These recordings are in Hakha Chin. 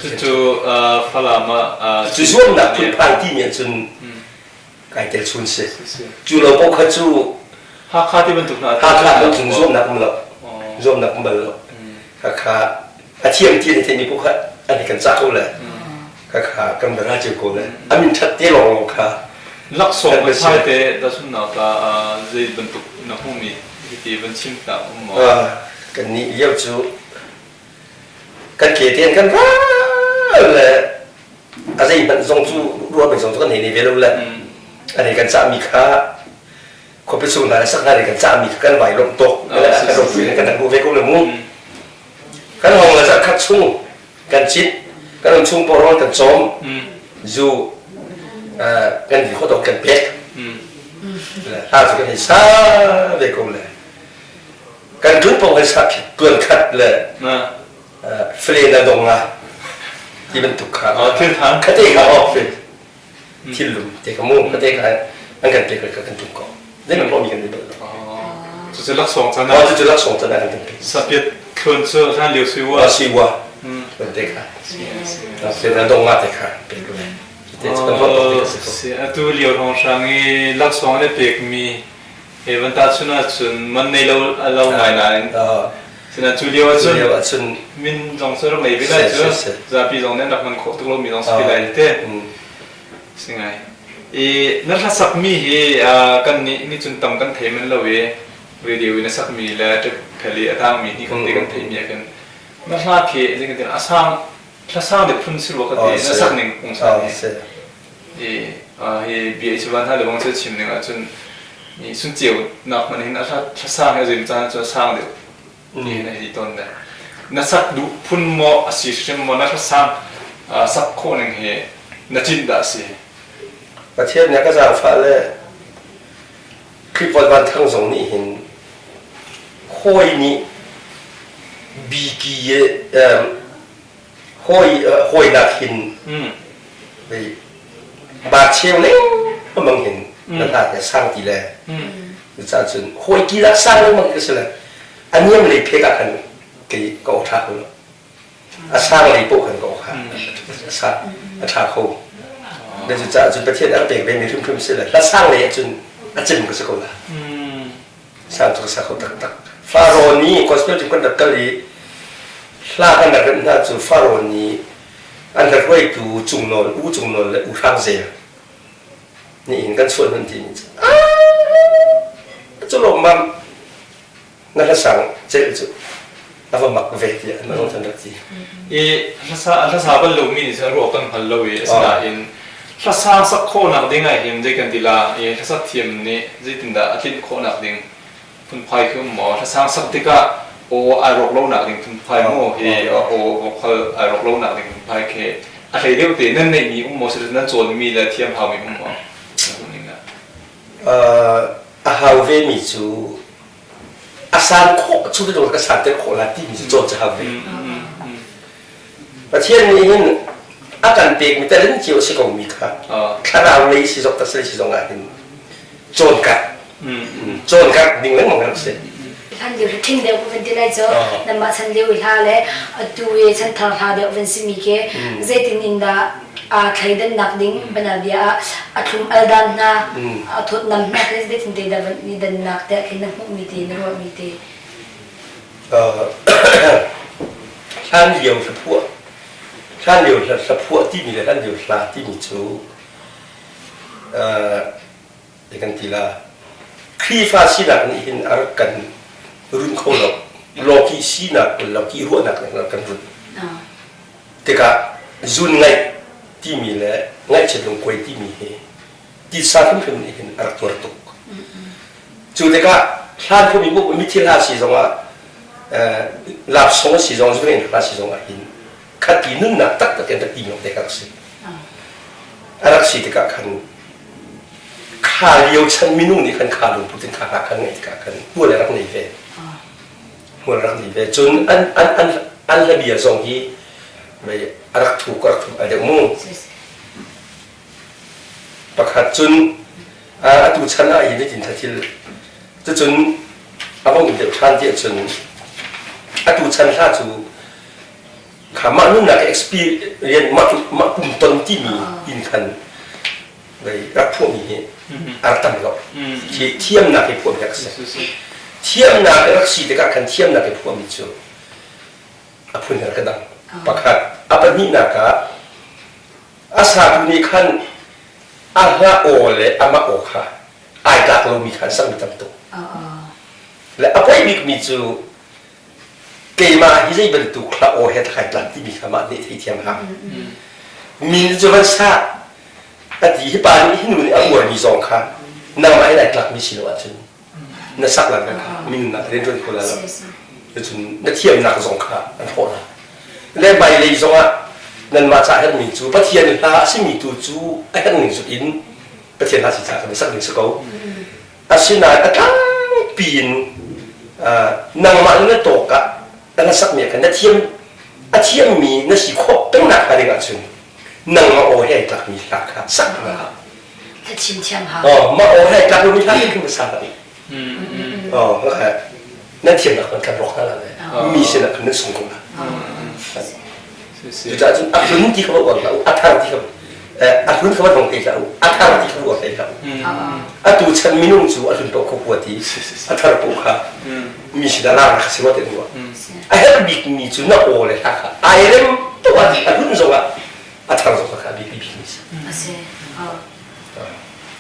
Cucu Falam ah Cu zuamnak phunphai timi ahcun kai tel chun si. Cu lo paoh kha cu Hakha ti bantuk hna Hakha ah cun zuamnak um lo. Zuamnak um bal lo. Hakha a thiam ti an theimi paoh kha an kan cah ko le. Khakha kan va ra cio ko le. A min ṭhat te lawnglawng kha. Laksawng kan phai te tahchunhnak ah zei bantuk na hmuhmi hiti van chim ta um maw? Kan nih lio cu kan ke tein kan ral le a zeihmanh zong cu ruahmi zong cu kan hei nei ve lo le an hei kan cahmi kha khuapi chung hna le sak hna nih kan cahmi kha kan vai lawmh tuk kan ropui kan hmuh ve ko le mu kan hong le zarh khat chung kan cit kan um chung pawrawl kan cawm zu kan vi khawdok kan pek hla cu kan hei sa ve ko le kan tlun paoh hei sa tuan khat le fale na dong nga ti bantuk kha thil than khate kha o thil lum te ka mu khate kha an kan pek ka kan tum ko zei man mi kan ni bal cu laksawng chan ah cu laksawng chan ah kan kan pek sapiat thlun cu hlan lio sui wa sui wa te kha fale na dong nga te kha pek ko atu lio hrawng hrang i laksawng ne pek mi He van tahchun ahcun man nei lo a lo ngai nain sinain cu lio ahcun min zong cu rak nei ve lai cu zapi zong nih an rak hman khawh tuk lomi zong si lai te si ngai. I na hlasak mi hi kan nih nih cun tam kan thei men lo i radio in a sak mi le ṭep i a tang mi hi kan te kan theih mi ah khin na hla khi zeitin tin a sang hla sang deuh phun si rua ka ti na sak ning pungsan hi I hi bia i van hna le bang cu chim ning ahcun i sunceu nak hmanh hin a hla sang hi a zim caan cu a sang deuh ti hin a hei ton le na sak duh phun maw a si hrim maw na hla sang sak khawh ning hi na cinh dah a si? Pathian nih a ka zaangfah le Khrihfa Van Thang zong nih hin hawi nih biki hawi hawinak hin ba cheu lengmang hin na hla te sang ti le cucaah cun hawi ki dah sang lengmang ka si le a niam lei phek ah khan kei ka aw ṭha kho lo a sang lei poh khan ka aw kha a ṭha kho na cucaah cun Pathian a pek ve mi hrimhrim si le hla sang lei ah cun a cem ka si ko la Sang cu ka sa kho taktak. Faro nih gospel cu kan rak kal i hla kan rak remh hna cu Faro nih an rak hruaitu Cung Nawl, U Cung Nawl le U Hrang Zel nih hin kan chuah hnon timi cu cu lawmmam na hlasang celh cu a va mak ve tiah an rak rak ti. I hlasa hlasa bal lomi nih cun ruah kan hngal lo i asinain hlasa sak khawhnak ding ah hin zei kan ti la i hlasak thiam nih zeitindah a tlinh khawhnak ding phunphai khi um maw hlasang sak tikah aw ai rawk lonak ding phunphai maw hi aw vocal ai rawk lonak ding phunphai khi a hlei deuh te nan neihmi um maw nan cawnmi le thiam haumi um maw a hau ve mi cu a san khawh cu bantuk ka san ter khawh la timi cu cawn cu hau ve Pathian nih hin a kan pekmi talent cio a si ko mi kha thlarau lei si zong taksa lei si zong ah hin cawn kat cawn kat ding lengmang rak si hlan lio hi ṭhing deuh van ti lai cu nanmah chan lio i hla le atu i chanthar hla deuh van simi khi zeitin in dah aa thleidannak ding banabia ah a thlum al dan hna a thawtnam hna khi zeitin te dah van i dannak te khi na hmuhmi te na ruahmi te Hlan lio hlaphuah hlan lio hlaphuah timi le hlan lio hla timi cu kan ti la Khrihfa sinak nih hin a rak kan run kho lo lawki sinak lawki ruahnak nih a rak kan run tikah zun ngaih timi le ngaihchiat lungkuai timi hi titsa hrimhrim nih hin a rak tuar tuk. Cu tikah hlan phumi bu mithi hla si zongah lapsong a si zong zungin hla si zongah hin khati nunnak taktak in rak ti te ka rak si. A rak si tikah khan kha lio chan minung nih khan kha lungput in kha hla khan ngaih tikah khan hmual a rak nei ve. Hmual rak nei ve. Cun an an an an hlabia zong hi a rak thu ka rak thu ai deuh mu. Pakhat cun atu chan ah hin hitin thil cucun a vong in deuh ṭhan tiah cun atu chan hla cu Kha mah nunnak experience mah mah kum ton timi in khan rak phuahmi hi a rak tam lo. Khi thiamnak i phuahmi rak si. Thiamnak rak si tikah khan thiamnak i phuahmi cu a phun rak dang. Pakhat. A pahnihnak ah a satu nih khan a hla aw le amah aw kha ai tlak lomi kha an sakmi tam tuk. Le a poi bikmi cu keimah hi zei bantuk hla aw he kai tlak timi kha mah nih theithiam hlah. Mi nih cu van sa a ti hi pa nih hi nu nih a uarmi zong kha nangmah in ai tlakmi si lo ahcun na sak lan kha mi nunnak rian ṭuan kho la lo. Cun na thiamnak zong kha an hrawh la. Le hmailei zongah nanmah ca herhmi cu Pathian hla a simi tu cu a herh ning zut in Pathian hla si caah kan sak ding si ko. Asinain a tlangpi in nangmah na tawk ah na sakmi ah khan na thiam a thiammi na si khawh pengnak hnga ding ahcun nangmah aw he ai tlakmi hla kha sak hna hlah. Na chim thiam hau. Oh, mah aw he ai tlak lomi hla khin ka sa hlah. Oh, nan thiamnak kan kan rawk hna la le mi sinah khan nan sung ko la. Cucaah cun a hlun ti kha va uar hlah u, a thar ti kha a hlun kha va hmang te hlah u, a thar ti kha va uar te hlah u. Atu chan minung cu a hlun paoh kha huat i a thar paoh kha mi sinah lar kha si rua te an ruah. A herh bikmi cu na aw le hla kha ai rem tuk ah a hlun zongah a thar zong kha a biapi bikmi si. A si.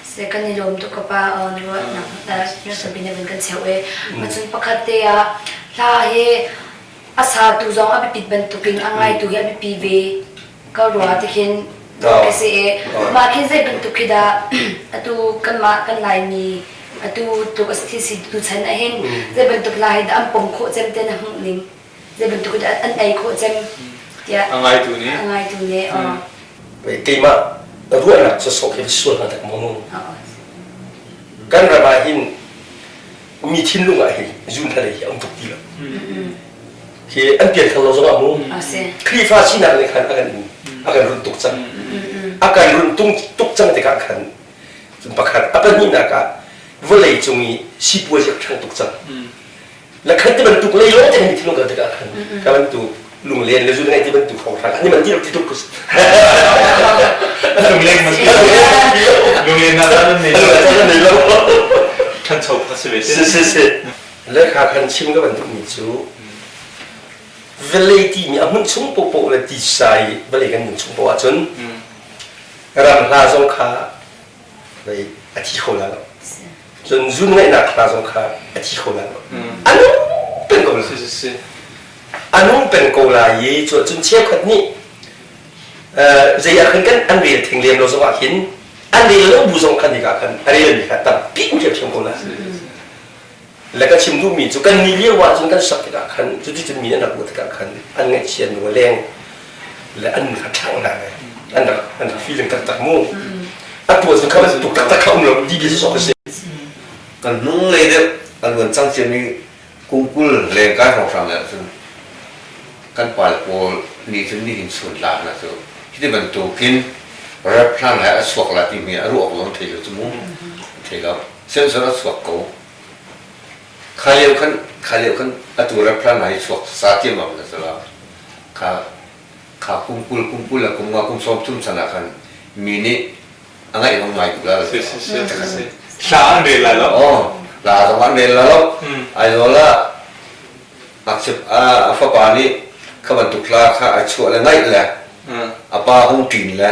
Se kan i lawm tuk ka pa ruahnak na na kan cheu e. Macun pakhat te ah hla hi a satu zong a biapit bantukin a ngaitu hi a biapi ve ka ruah tikhin ka si i mah khin zei bantuk khi dah atu kanmah kan Laimi atu tluk a si tu chan ahhin zei bantuk hla hi dah an pom khawh cem te na hmuh ning zei bantuk hi dah an ei khawh cem tiah a ngaitu nih a ngaitu nih keimah ruahnak cu sawk hi sual hna tak maw kan ram ah hin mi thinlung ah hin zun hna hi a um tuk ti lo. Hi an pianthar lo zongah mu Khrihfa sinak nih khan a kan a kan run tuk cang. A kan run tuk cang tikah khan cun pakhat a pahnihnak ah vawlei cung i sipuazi a ṭhang tuk cang. La khan ti bantuk lei lawng te mi thinlung kan tikah khan ka bantuk lunglen le zun ngai ti bantuk hrawnghrang an man ti rak ti tuk Lunglen man lunglen na nan nei nei lo ṭhancho kha si ve si si si le kha khan chim ka bantuk mi cu vawlei ti mi a hmun chung popo le ti sai vawlei kan nun chung po ahcun ram hla zong kha a thi kho la lo cun zun ngaihnak hla zong kha a thi kho la lo a nung peng ko si si si a nung peng ko lai i cu cun cheukhat nih zei ah khan kan an rel theng lem lo zong ah khin an rel lo bu zong khan hika khan a rel mi kha tampi um ṭhiamṭhiam ko la le ka chim duhmi cu kan ni lio ah cun kan sak tikah khan cuticun mi an rak ruah tikah khan an ngaihchia nu leng le an kha ṭhang hna le an rak an rak feeling taktak mu atu cun kha bantuk taktak kha um lo di bia sawsawh ka si kan hnung lei deuh a luan cang ciami kum 20 lengkai hrawnghrang le cun kan pale pawl nih cun nihin chun tlak na cu hiti bantukin rap hlan he a chuak la timi a ruah awk zong thei lo cu mu thei lo sensor a chuak ko kha lio khan kha lio khan atu rap hlan hi chuak sa tiam na sala kha kha kum 20 kum 20 le kum nga kum 30 chan ah khan mi nih a ngaih zong ngai tuk la si si si hla an rel lai lo oh la zong an rel la lo Aizawl ah ngakchia a fapa nih kha bantuk hla kha a chuah le ngaih le a pa hung ṭin le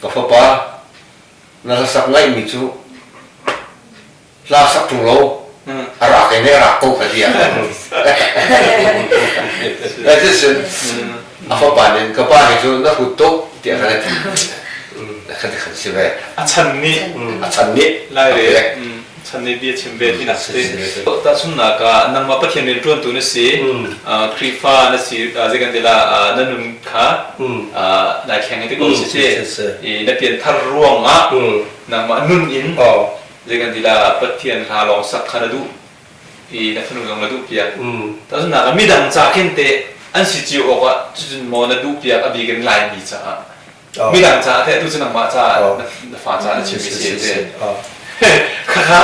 ka fapa na hlasak ngaihmi cu hla sak ṭung lo a rak in a rak ko kha tiah cuticun a fapa nih ka pa hi cu na hrut tuk tiah khan a ti khan khan si ve a chan nih a chan nih lai re chan nih bia chim ve tinak si tahchunhnak ah nangmah Pathian rian ṭuantu na si Khrihfa na si zei kan ti la na nun kha nai thleng ti ko si si na pianthar ruangah nangmah nun in zei kan ti la Pathian hla lawng sak kha na duh i na fanu zong na duh piak tahchunhnak ah midang ca khin te an si cio awk ah cucun maw na duh piak a bik in Laimi caah midang caah te atu cu nangmah caah na fa caah na chimmi si te. Khakha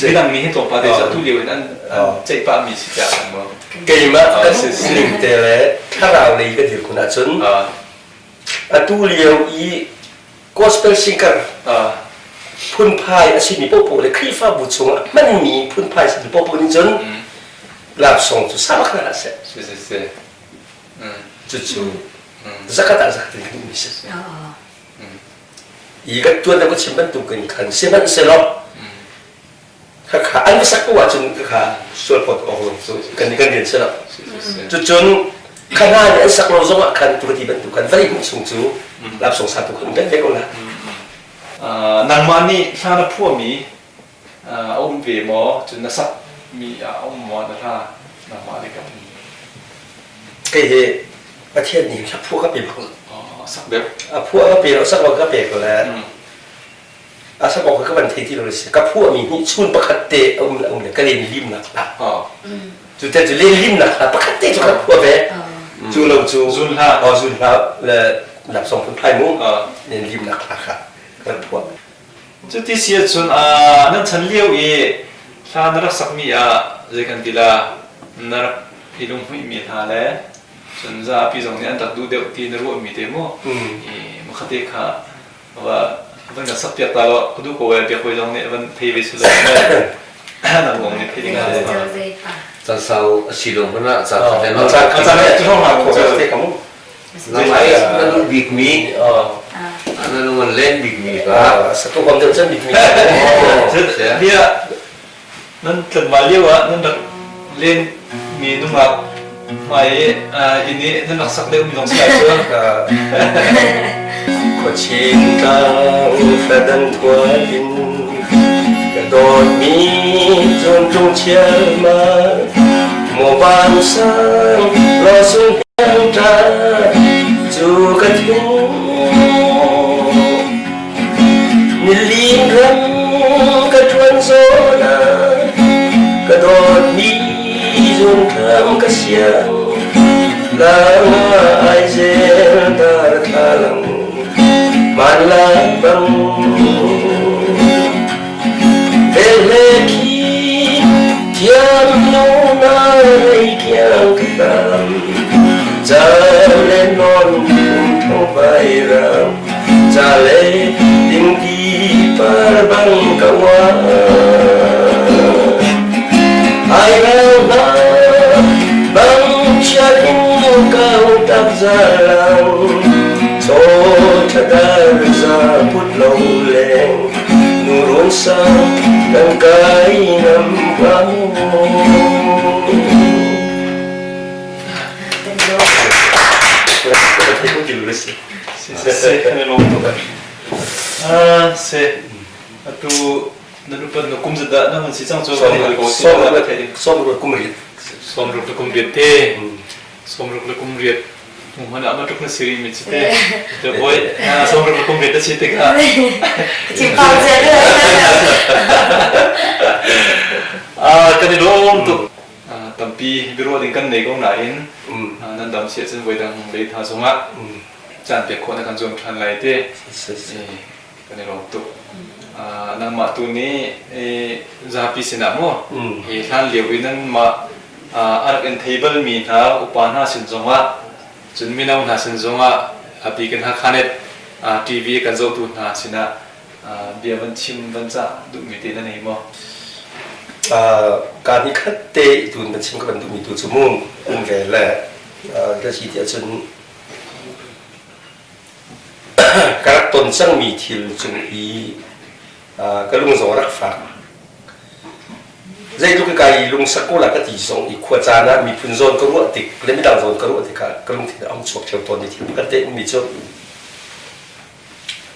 midang mi hi tlawmpal te cu atu lio in an ceih pah mi si tiah kan maw. Keimah kan ning te le thlarau lei ka dir kun ahcun atu lio i gospel singer phunphai a simi popo le Khrihfabu chungah hmanmi phunphai simi popo nih cun love song cu sa bak hna seh. Si si si. Cucu zakat ah zakat in kan mi si. I kan tuan ka chim bantukin khan sihmanhsehlaw khakha an va sak ko ahcun khakha sual phawt awk zong cu kan kan rian si lo. Cucun kha hna nih an sak lo zong ah khan tu ka ti bantuk khan vawlei hmuh chung cu lapsong satu khan kan ve ko la. Nangmah nih hla na phuahmi a um ve maw? Cun na sakmi a um maw na hla nangmah lei kap in? Kei hi Pathian nih hla phuah ka pe bak lo. Sak deuh. A phuah ka pe lo, sak lo ka pe ko le. A sak awk ka van thei ti lo si. Ka phuahmi nih chun pakhat te a um le um le ka len limnak hla. Cu te cu len limnak hla pakhat te cu ka phuah ve. Cu lo cu zun hla. Oh zun hla le lapsong phun phai mu. Len limnak hla kha ka phuah. Cuti si ahcun nan chan lio i hla na rak sakmi ah zei kan ti la na rak i lunghmuihmi hna le cun zapi zong nih an rak duh deuh ti na ruahmi te mu i makhate kha va van kan sakpiak ta law ka duh ko e biak hawi zong nih van thei ve si lo nang zong nih thei ding ah Caan sau a si lo hmanh ah caan khat le caan khat le Na duh bikmi, na lung an len bikmi kha. Satu kom deuh cun bikmi. Bia nan tlangval lio ah nan rak len mi nungak hmai i inn i nan rak sak deuh mi zong si lai cu. Khuachin tlang fladan thuat in ka dawtmi cun tlung chialmal maw vansang law sung cu ka thin nilin ram ka ṭuan zawn ah ka dawtmi zungthlam ka siang lang ai zel dar thlalang hmanlai bang Velhle khi thiam lo na rei kiang ka tam ca le non thong vai ram ca le dingdi par bang ka wa ai rau na bang chiat in kau tak zalang cho thadar za put lo leng nu run sang kan kai nam vang Se atu na nupat na kum zat na hun si cang cu Sawm kum riat. Sawm ruk le kum riat te. Sawm ruk le kum riat. Hmun ah matuk na siri mi ci te. Te boy 60 le kum riat na si tikah. Chim pau cia Kan i lawm tuk. Tampi biaruah ding kan nei ko nain nan dam si ahcun voidang lei tha zongah caan pek khawh na kan zuam ṭhan lai te. Kan i lawm tuk. Nangmah tu nih zapi sinah maw hi hlan lio i nanmah a rak in thei balmi hna upa hna sin zongah cun mino hna sin zongah a bik in Hakha Net TV kan zohtu hna sinah bia van chim van cah duhmi te na nei maw? Kaa ni khat te tun na chim ka van duhmi tu cu mu um ve le ka si ti ahcun Ka rak ton cangmi thil cung i ka lung zong a rak fak. Zeitluk i kai lungsak ko la ka ti zong i khua caan ah miphun zawn ka ruah tik le midang zawn ka ruah tikah ka lungthin a hung chuak ṭheo tawn mi thil pakhat te ummi cu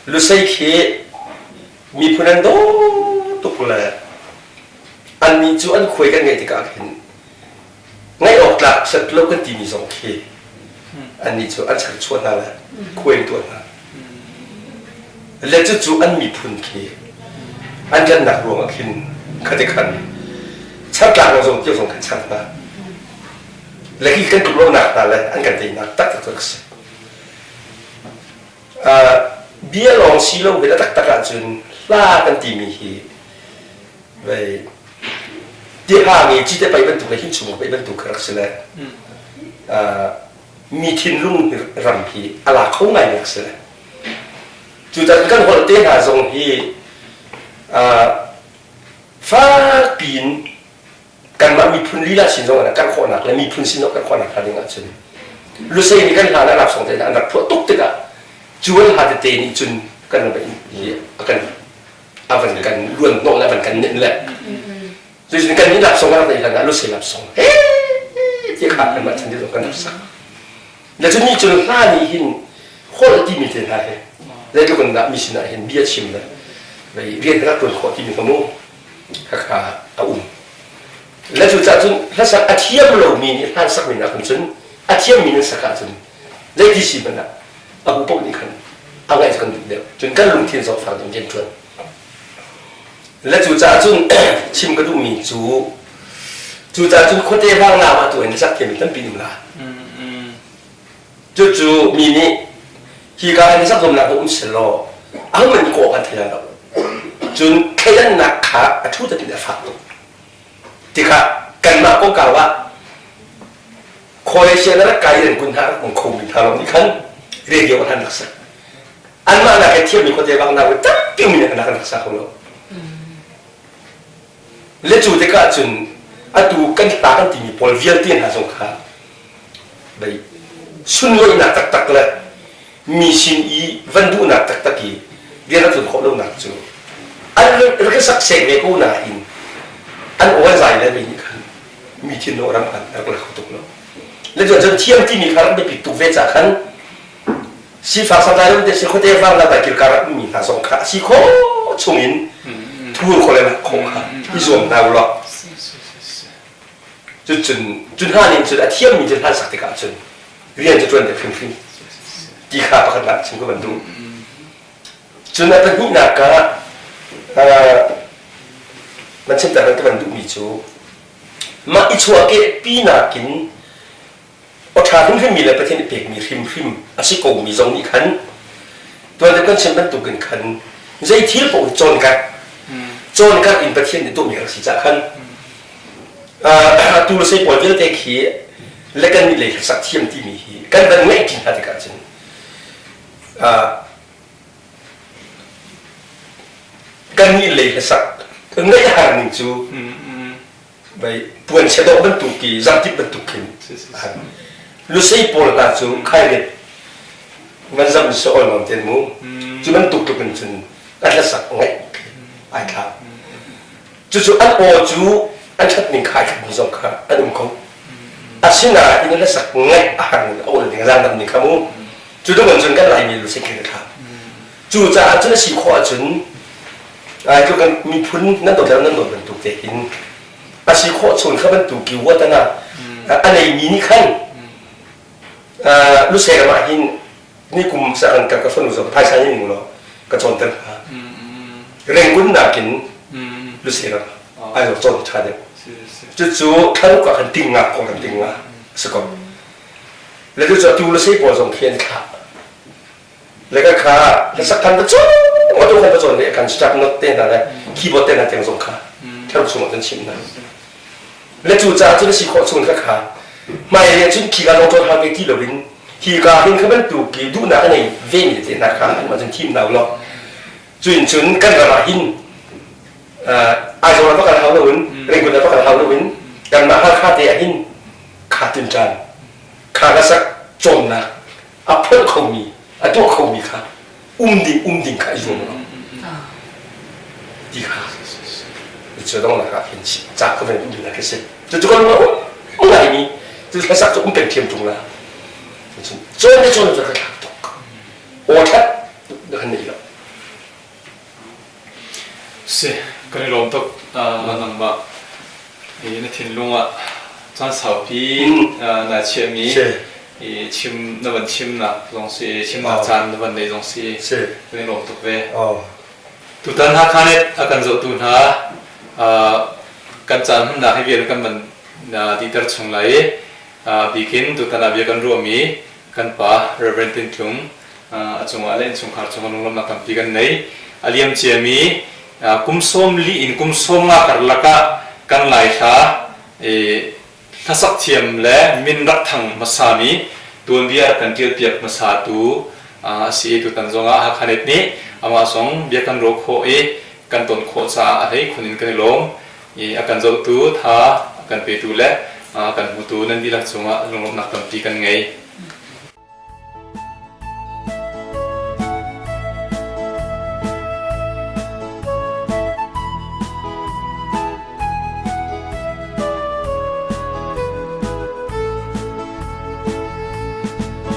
Lusei khi miphun an daw tuk le annih cu an khuai kan ngeih tikah khin ngaih awk tlak set lo kan timi zong khi annih cu an charchuah hna le khuai an tuah hna. Le cucu an miphun khi an tlannak ruangah khin khate khan chartlak lo zong tiu zong kan char hna. Le hi kan tuk lonak hna le an kan teinak taktak cu a si. Bia lawng si lo ve taktak ahcun hla kan timi hi. Vei tiha nge cite pai bantuk le hin chung pai bantuk kha rak si le mi thinlung ram hi a la kho ngai rak si le cutan kan holh te hna zong hi fak piin kanmah miphun lila sin zong ah kan khawhnak le miphun sin kan khawhnak hnga ding ahcun Lusei nih kan hla le lak song te an rak phuah tuk tikah cu an hla tete nih cun kan ram hi a kan a van kan luan hnawh le a van kan nenh le cucun kan nih lak song kan rak neih hlan ah Lusei lap song he ti kha kanmah chan te zong kan rak sak le cu nih cun hla nih hin holh timi te hna he zeitluk in dah mi sinah hin bia chim le rian rak tuan khawh timi ka mu khakha a um. Le cucaah cun hlasak a thiam lomi nih hlan sakmi nakin cun a thiammi nan sak ahcun zeiti si hmanh ah a hu paoh nih khan a ngaih cu kan duh deuh. Cun kan lungthin zong fak deuh rian ṭuan. Le cucaah cun chim ka duhmi cu cucaah cun khuate vanglam ah tu in hlasak thiammi tampi um la. Cucu mi nih hika in sak zuamnak um selaw ahohmanh kawh kan thei lai lo. Cun thleidannak kha a ṭhu tatin a fak tuk. Tikah kanmah kongkau ah Croatia na rak kai i kun hna rak um khomi hna lawng nih khan radio an rak sak. Anmah nak he thiammi khuate bang nak tampi mi nih an rak sa kho lo. Le cu tikah cun atu kan hla kan timi pawl vialte hna zong kha bei sunlawihnak taktak le mi sin i van duhnak taktak i rian a tlun khawh lonak cu an rak sak sek ve ko nain an aw an zai le ve nih khan mi thinlung ram khan rak la kho tuk lo le cun cun thiam timi kha rak biapit tuk ve ca khan sifak santlai lo te si khuate vang la kilkar a ummi hna zong kha a si khawh chungin thur kho le khawh kha i zuam hna u law cucun cu hna nih cun a thiammi cu hlan sak tikah cun rian cu ṭuan deuh hrimhrim ti kha pakhatnak chim ka van duh. Cun a pahnihnak ah van chimter ka van duhmi cu mah i chuahkeh pinak in awṭha hrimhrimmi le Pathian i pekmi hrimhrim a si komi zong nih khan tuan deuh kan chim bantukin khan zei thil paoh cawnkarh cawnkarh in Pathian nih tuahmi rak si cah khan atu le sei pawl vialte khi le kan nih lei hlasak thiam timi hi kan van ngaih ṭi hna tikah cun kan nih lei hlasak ngaih har ning cu Vai puan chia dawh bantuk i zamtip bantuk khin lusei pawl hna cu khairet van zam se ol ngam ten mu cu bantuk tluk in cun an hlasak ngaih ai thla cucu an aw cu an ṭhat ning kha ai khat mi zong kha an um kho asinain an hlasak ngaih a har ning a ol ning zaangdam ning kha mu cu dong cun kan laimi lusei khin a thla cucaah cun a si khawh ahcun Ai tluk kan miphun nan dawt le nan dawt bantuk te hin a si khawh chung kha bantuk ki watana a neimi nih khan lusei ram ah hin ni kum sa kan ka fanu zo phaisa ni ning law ka cawnter hna rengkun nakin lusei ram ai zo cawn tha deuh cucu thlaruk ah khan ting nga kong kan ting nga si ko le cu tu lusei pawl zong khi an thlah Le ka kha hlasak kan va cawn atu kan va cawn le kan start note te hna le keyboard te hna tiang zong kha thlaruk chung ah cun chimh hna. Le cu caah cun a si khawh chung ka kha hmai le cun khi ka lawng cawn hau ve ti loin hi ka hin kha bantuk ki duhnak a nei ve mi te hna kha an cun thim hna law cuin cun kan ram ah hin Aizawl ah va kal hau loin Ringkut ah va kal hau loin kanmah Hakha te ah hin kha tinṭan kha hlasak cawnnak a pholh khomi a tuah khomi kha um ding um ding kha i zuam lo ti kha cu dongnak ah hin ca ka van duhmi na ka si cu cu kan um ngaimi cu hlasak cu um peng thiam ṭung la cawn le cawn cu ka thlak tuk aw ṭhat kan nei lo Si, kan i lawm tuk nangmah i na thinlung ah caan saupi naa chiahmi i chim na van chimnak zong si chimnak caan na van neih zong si kan i lawm tuk ve. Tutan Hakha nih a kan zohtu hna kan caan hmannak hi vial kan van dihter chung lai i bikin tutan ah bia kan ruahmi kan pa Reverend Tin Tlung a cungah le innchungkhar cungah lunglawmhnak tampi kan nei. A liam ciami Kum 40 in kum 50 karlak ah kan Lai hla hlasak thiam le min rak thang hmasami tuanbia kan ṭialpiak hmasatu a si i tutan zongah Hakha Net nih amah zong bia kan ruah khawh i kan ton khawh caah a hlei khun in kan i lawm i a kan zohtu tha a kan petu le a kan hmutu nan dihlak cungah lunglawmhnak tampi kan ngei.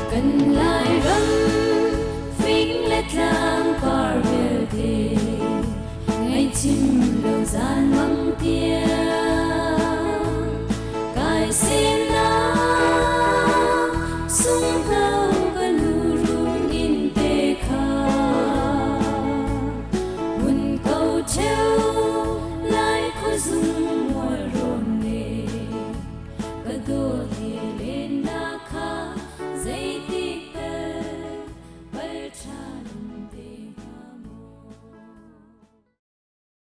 Kan Lairam fing le tlang par vialte ngaihchim lo zan mang tiang kai sinnak sunghno ka nu run in te kha hun ko cheu lai khuazung.